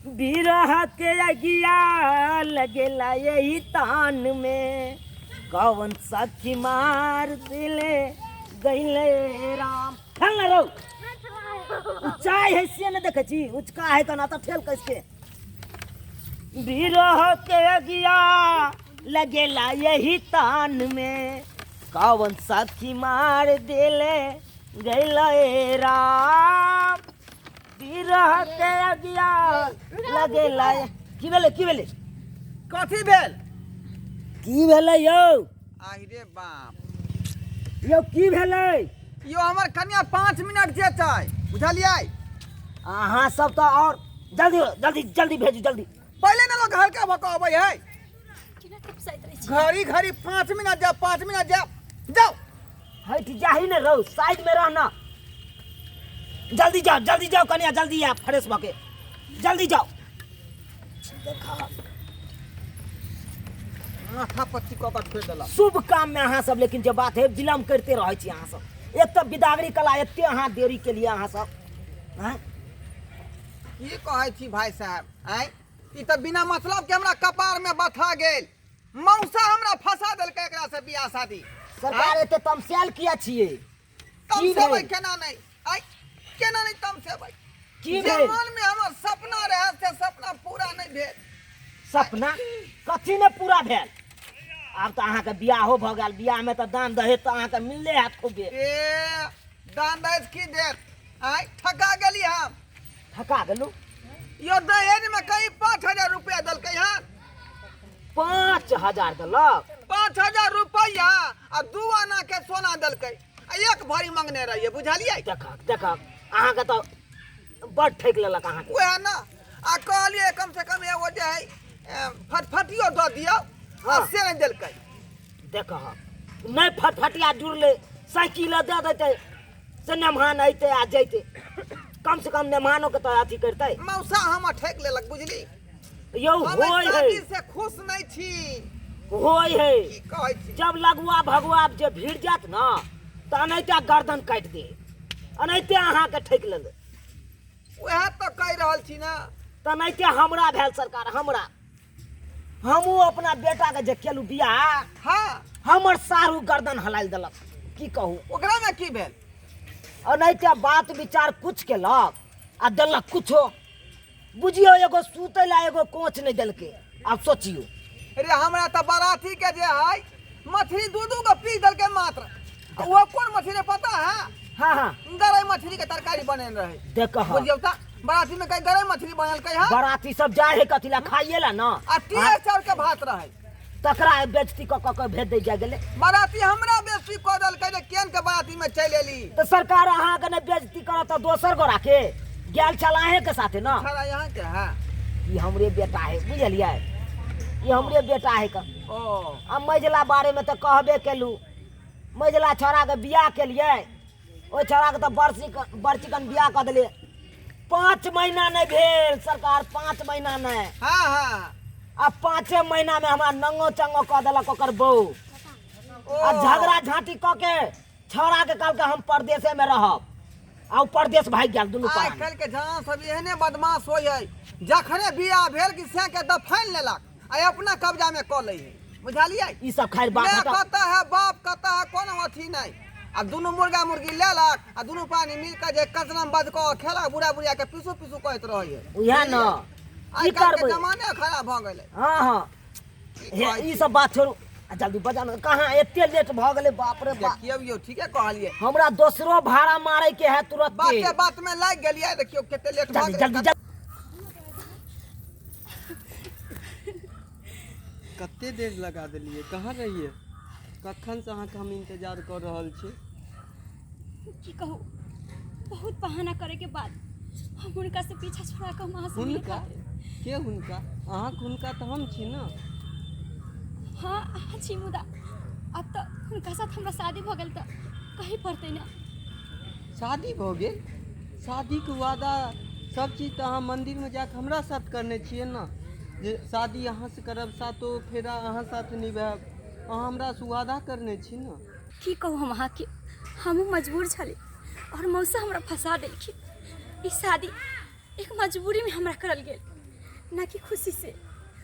बिरह के अगिया लगेला यही तान में, कौन सखी मार दिले गईले राम। ठेल ना रहो, ऊंचाई है से न देखे छी, उचका है तो ना तो ठेल कैसे। बिरह के अगिया लगेला यही तान में, कौन सखी मार दिले गईले राम। बिरह के अगिया लगेला। की भेलै, की भेलै? कथी भेल? की भेलै यौ? आहि रे बाप। यौ की भेलै? यौ हमर कन्या 5 मिनट जेतै, बुझलियै? अहाँ सब तऽ आओर जल्दी जल्दी जल्दी भेजू जल्दी। पहिले ने लोग हल्का भऽ कऽ अबै है। केना तपसाइत रहै छी? घड़ी घड़ी 5 मिनट जाओ, 5 मिनट जाओ, जाओ। हट जाही ने रहो, साइड में रहना। जल्दी जाओ, जल्दी जाओ कन्या, जल्दी आ फ्रेश भऽ के जल्दी जाओ। देखा माथा पच्ची कऽ कऽ छोड़ि देलक। शुभ काम में अहाँ सब लेकिन जे बात है विलम्ब करते रहै छी अहाँ सब। एक तऽ बिदागरी कला एते अहाँ देरी के लिए अहाँ सब आँय? की कहै छी भाई साहब, आँय, ई तऽ बिना मतलब के हमरा कपार में बथा गेल। मौसा हमरा फंसा देलकै एकरा से बियाह शादी। सरकार एते तमसायल किया छियै? की तमसेबै भेल? केना नहि, आँय, केना नहि तमसेबै? की जे भेल? मन में हमर सपना रहे से सपना पूरा नहि भेल। सपना कथी ने पूरा भेल? आब तऽ अहाँके बियाहो भऽ गेल, बियाहमे तऽ दान दहेज तऽ अहाँके मिलले हैत खूबे। ए दान दहेज की देत, आँय, ठका गेली हम। ठका गेलू? यो दहेज में कहीं 5000 रुपया देलकै हन। 5000 देलक? 5000 रुपया आ 2 आना के सोना देलकै, आ 1 भरी मंगने रहिए, बुझलियै? देखक देखक, अहाँके तऽ बड़ ठकि लेलक अहाँके। वएह ना, आ कहलियै कम से कम एगो जे है, फटफटियो दऽ दियौ, आ से नहि देलकै। देखह नहि फटफटिया जुड़लै, साइकिल दऽ देतै से नेमहान अयतै आ जैतै, कम से कम नेमहानो के तऽ अथी करतै। मौसा हमर ठकि लेलक, बुझली? यौ हम एहि होय है, शादी से खुश नहि छी। होय है। की कहै छी? जब लगुआ भगुआ जे भीड़ जायत ने तऽ एनाहिते गर्दन काटि दे, एनाहिते अहाँके ठकि लेलै। वएह तऽ कहि रहल छी ने। तऽ एनाहिते हमरा भेल सरकार, हमरा हमहूँ अपना बेटाके जे केलहुँ बियाह, हमर सारू गर्दन हलाइल देलक, की कहू। ओकरामे की भेल? एनाहिते बात विचार कुछ केलक आ देलक कुछो, बुझियौ एगो सुतै ला एगो कोच नहि देलकै। आब सोचियौ। रे हमरा तऽ बराती के जे है मछली 2-2 गो पीस देलकै मात्र। आ वो कोन मछली रे पता है? हाँ हाँ। गरई मछली के तरकारी बनेने रहे। देख हाँ। बुझियौ तऽ बराती में कहीं गरई मछली बनलकै हँ? बराती सब जाए है कथी ला, खाइए ला ना। आ टीए चाउर के भात रहे। तकरा बेइज्जती कऽ कऽ के भेज दै जाय गेलै। बराती हमरा बेइज्जती कऽ देलकै जे केन के बराती में चलि एली। तऽ सरकार अहाँके नहि बेइज्जती करत तऽ दोसर गोरा के गेल छल अहें के साथे ना। छड़ा यहाँ के है। ई हमरे बेटा है, बुझलियै, ई हमरे बेटा है का। ओ। आ मझिला बारे में तऽ कहबे केलू, मझिला छौड़ा के बियाह केलियै, ओहि छौड़ा के तऽ बड़ चिकन बियाह कऽ देलियै। 5 महीना नहि भेल सरकार, 5 महीना नहि। हाँ, हाँ। आ 5 महीना में हमरा नंगो चंगो कऽ देलक ओकर बहू। ओ। आ झगड़ा झांटी कऽ के छौड़ा के कहलकै हम परदेसे में रहब, आ ओ परदेस भागि गेल दुनू आइ प्राणी। काल्हि के जवान सब एहने बदमाश होइ है, जखने बियाह भेल कि से के दफानि लेलक आ अपना कब्जा में कऽ लै है, बुझलियै? ई सब खैर बात माय हटाउ। कतऽ है, बाप कतऽ है, कोनो अथी नहि। आ दुनू मुर्गा मुर्गी लेलक आ दुनू प्राणी मिल कऽ जे कचरामे बज कऽ खेलक, बुढ़ा बुढ़िया के पीसू पीसू कहैत रहै है। उएह ने। आइ की काल्हि के करबै? जमाने खराब भऽ गेलै। हाँ हाँ। की हे, कहै ई छी? सब बात छोड़ू, आ जल्दी बजा ने, कहाँ एते लेट भऽ गेलै, बाप रे बाप। देखियौ यौ, ठीके कहलियै। हमरा दोसरो भाड़ा मारे के है तुरंत। बाते बात में लागि गेलियै, देखियौ कते लेट भऽ जल्दी गेलै। जल्दी जल्दी। कते देर लगा देलियै, कहाँ रहियै? कखन से अहाँके हम इंतजार कऽ रहल छी। की कहू, बहुत बहाना करे के बाद हम हुनका से पीछा छोड़ा के हम अहाँ से मिले हुनका? खातिर। के हुनका? अहाँके हुनका तऽ हम छी ने। हाँ अहाँ छी, मुदा अब तऽ हुनका साथ हमरा शादी भऽ गेल तऽ कहीं पड़तै ना। शादी भऽ गेल? शादीके वादा सब चीज तऽ अहाँ मन्दिरमे जाकऽ हमरा साथ करने छियै ने, जे शादी अहाँसँ करब, सातो फेरा अहाँ साथ निभायब, अहाँ हमरासँ वादा करने छी ने। की कहू हम अहाँके, हमहूँ मजबूर छली और मौसा हमरा फंसा देलखिन। ई शादी एक मजबूरीमे हमरा करल गेल, ना कि खुशी से।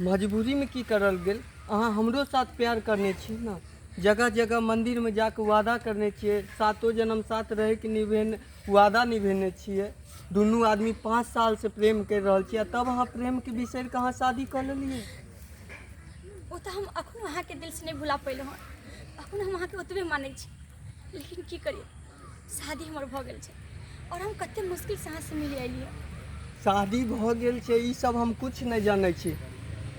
मजबूरीमे की करल गेल? अहाँ हमरो साथ प्यार करने छी ने, जगह जगह मन्दिरमे जाके वादा करने छियै, सातो जन्म साथ रहैके निभेने वादा निभेने छियै। दुनू आदमी 5 सालसँ प्रेम करि रहल छियै, आ तब अहाँ प्रेमके बिसरि कऽ अहाँ शादी कऽ लेलियै। ओ तऽ हम अखनो अहाँके दिलसँ नहि भुला पेलहुँ हँ, अखनो हम अहाँके ओतबे मानै छी, लेकिन की करियै, शादी हमर भऽ गेल छै आओर हम कते मुश्किलसँ अहाँसँ मिल अयलियै। शादी भऽ गेल छै ई सब हम किछु नहि जानै छी।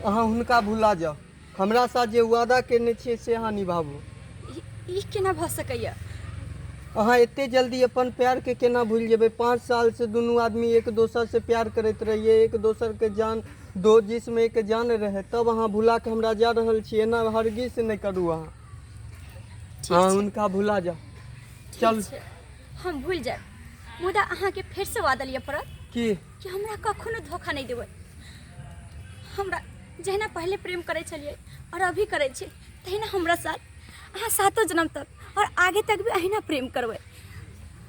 अहाँ हुनका भुला जाउ, हमरा साथ जे वादा केने छियै से अहाँ निभाबू। ई केना भऽ सकैए? अहाँ एते जल्दी अपन प्यारके केना भूलि जेबै? 5 सालसँ दुनू आदमी एक दोसरसँ प्यार करैत रहियै, एक दोसरके जान दो जिस्म एक जान रहै, तब अहाँ भुला कऽ हमरा जा रहल छी। एना हरगिज नहि करू अहाँ। अहाँ हुनका भुला जाउ। चल हम भूलि जायब, मुदा अहाँके फेरसँ वादा लिअ पड़त कि हमरा कखनो धोखा नहि देबै। हमरा जहिना पहिले प्रेम करै छलियै आओर अभी करै छी, तहिना हमरा साथ अहाँ सातो जन्म तक आओर आगे तक भी अहिना प्रेम करबै।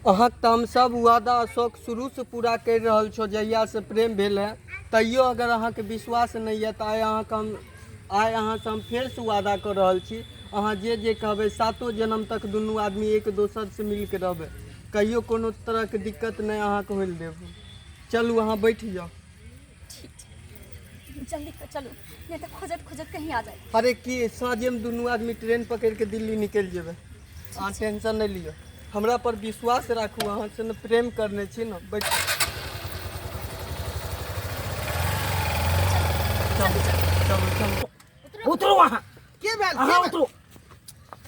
अहाँके तऽ हम सब वादा शौक शुरूसँ पूरा करि रहल छौ जहियासँ प्रेम भेल है। तैयो अगर अहाँके विश्वास नहि यऽ तऽ आइ अहाँसँ हम फेरसँ वादा कऽ रहल छी, अहाँ जे जे कहबै सातो जन्म तक दुनू आदमी एक दोसरसँ मिलके रहबै, कहियो कोनो तरहके दिक्कत नहि अहाँके होइल देब। चलू अहाँ बैठ जाउ। ठीक छै, जल्दी चलू, नहि तऽ खोजत खोजत कहीं आ जाए। अरे की, साँझेमे दुनू आदमी ट्रेन पकड़िके दिल्ली निकलि जेबै। अहाँ टेंशन नहि लिअ, हमरा पर विश्वास राखू, अहाँ से ने प्रेम करने छी ने। बैठ, चलू चलू चलू। उतरू अहाँ। की भेल? अहाँ उतरू।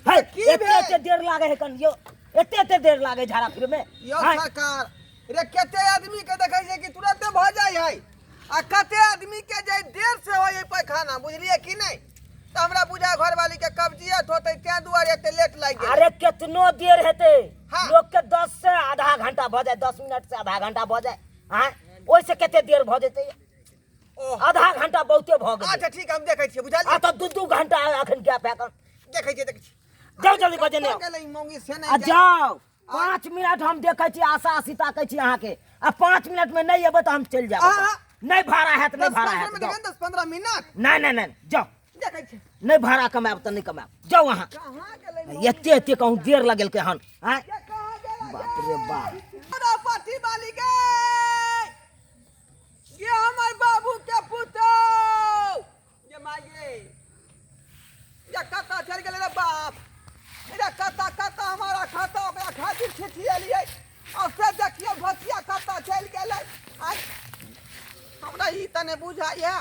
है की एते भेल? एते देर लागे है कन यौ, एते एते देर लागे झाड़ा फिरे में। यौ आँय? सरकार रे, कते आदमी के देखै छै कि तुरंते भऽ जाइ है, आ कते आदमी के जे देर से होइ है पैखाना, बुझलियै कि नहि? तऽ हमरा बुझा घरवाली के कब्जियत होतै, तें दुआरे एते लेट लागि गेल। अरे केतनो देर हेतै, हाँ। लोग के 10 से आधा घंटा भऽ जाए, 10 मिनट से आधा घंटा भऽ जाए, आँय ओहिसे कते देर भऽ जेतै? ओह। आधा घंटा बहुते भऽ गेलै। अच्छा ठीक, हम देखै छियै, बुझलियै? आ तऽ 2-2 घंटा अखन गैप है कन। देखै छियै, देखै छियै। जाउ जल्दी बजेने आउ। कतऽ गेलै ई मौगी से आ नहि जाय। जाउ, 5 मिनट हम देखै छी, आशा आशी ताकै छी अहाँके, आ 5 मिनट में नहि एबै तऽ हम चलि जायब। अहाँ- नहि भाड़ा हैत, नहि दस भाड़ा पंद्रह हैत। में जाउ। देखियौ, 10-15 मिनट। नहि नहि नहि, जाउ। देखै छियै। नहि भाड़ा कमायब तऽ नहि कमायब, जाउ अहाँ। कहाँ गेलै मौगी? एते एते कहूँ देर लगेलकै हन। आँय? ये कहाँ गेलै? बाप रे बाप। हमरा पाठी वाली गे, ये हमर बाबू के पुतोह, ये माय गे, ये कतऽ चलि गेलै रे बाप रे? कतऽ कतऽ हमारा खाता ओकरा खातिर छिछिएलियै, आ से देखियौ भसिया कतऽ चलि गेलै। आइ हमरा ई तऽ नहि बुझाइए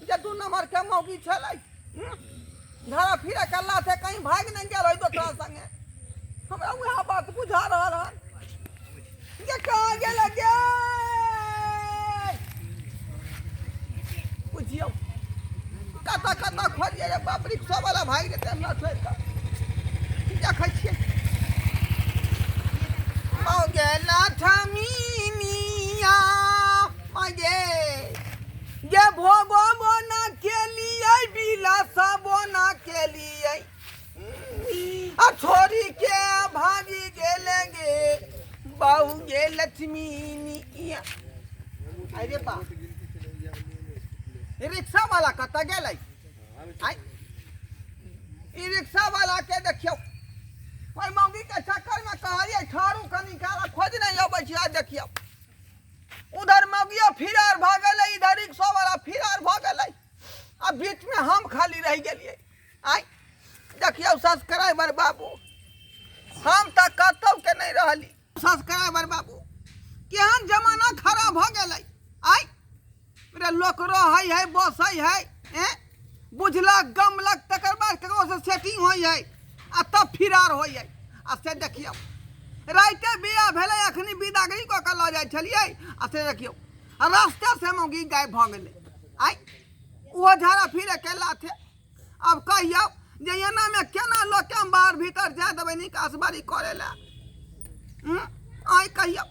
जे 2 नम्बर के मौगी छलै, धरा फिरे के लाथे कहीं भागि नहि गेल होय दोसरा संगे। हमरा उएह बात बुझा रहल हन जे कहाँ गेलै गे। बुझियौ कतऽ कतऽ खोजियै रे बाप, रिक्शा वाला भागि जेतै हमरा छोड़ि कऽ। देखै छियै गेला ठमीनिया गे, गे भोगो बोना केलियै, बिलासबो ना केलियै, आ छोड़ी के भागी गेले गे बाबू गे लक्ष्मीनिया। अरे बा, रिक्शा वाला कतऽ गेलै? आइ ई रिक्शा वाला के देखियौ, ओहि मौगी के चक्कर में कहलियै ठहरू कनी काल, खोज नहि अबै छै। आ देखियौ उधर मौगियो फिरार भऽ गेलै, इधर रिक्शा वाला फिरार भऽ गेलै, आ बीच में हम खाली रहि गेलियै। आइ देखियौ सब्सक्राइबर बाबू, हम तऽ कतौ के नहि रहली। सब्सक्राइबर बाबू, केहन जमाना खराब भऽ गेलै। आइ रे लोक रहै है, बसै है, एँ बुझलक गमलक, तकर बाद ककरोसँ सेटिंग होइ है आ तब फिरार होइ है। आ से देखियौ राइते बियाह भेलै, अखनी विदागरी कऽ कऽ लऽ जाइ छलियै, आ से देखियौ रास्ते से मौगी गायब भऽ गेलै। आइ ओहो झाड़ा फिरे के लाथे। आब कहियौ जे एनामे केना लोकके हम बाहर भीतर जाय देबै निकास बारी करै लए? आइ कहियौ।